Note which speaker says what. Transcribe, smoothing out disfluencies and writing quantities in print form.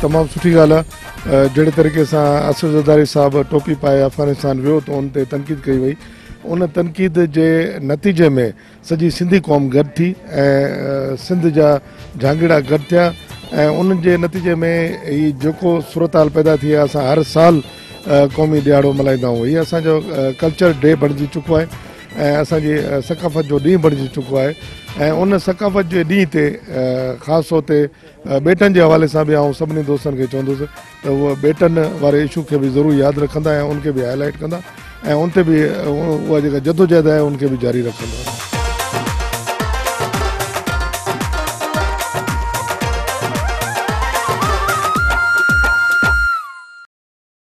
Speaker 1: تمام سٺي ڳالهه آهي. جهڙي طريقي سان آصف زرداري صاحب ٽوپي پائي افغانستان ويو ته ان تي تنقيد ڪئي وئي، ان تنقيد جي نتيجي ۾ سڄي سنڌي قوم گڏ ٿي ۽ سنڌ جا جهانگيڙا گڏ ٿيا ۽ ان جي نتيجي ۾ هي جيڪو صورتحال پيدا ٿي آهي، اسان هر سال قومي ڏهاڙو ملهائيندا آهيون. هي اسان جو ڪلچر ڊي بڻجي چڪو آهي ۽ اسان جي ثقافت جو ڏينهن بڻجي چڪو آهي ۽ ان ثقافت جي ڏينهن تي خاص طور تي ٻيٽن جي حوالي سان به آئون سڀني دوستن کي چوندس ته هو ٻيٽن واري اشو کي به ضرور ياد رکندا ۽ ان کي به هائي لائيٽ ڪندا ۽ ان تي به اها جيڪا جدوجهد آهي ان کي به جاري رکندا.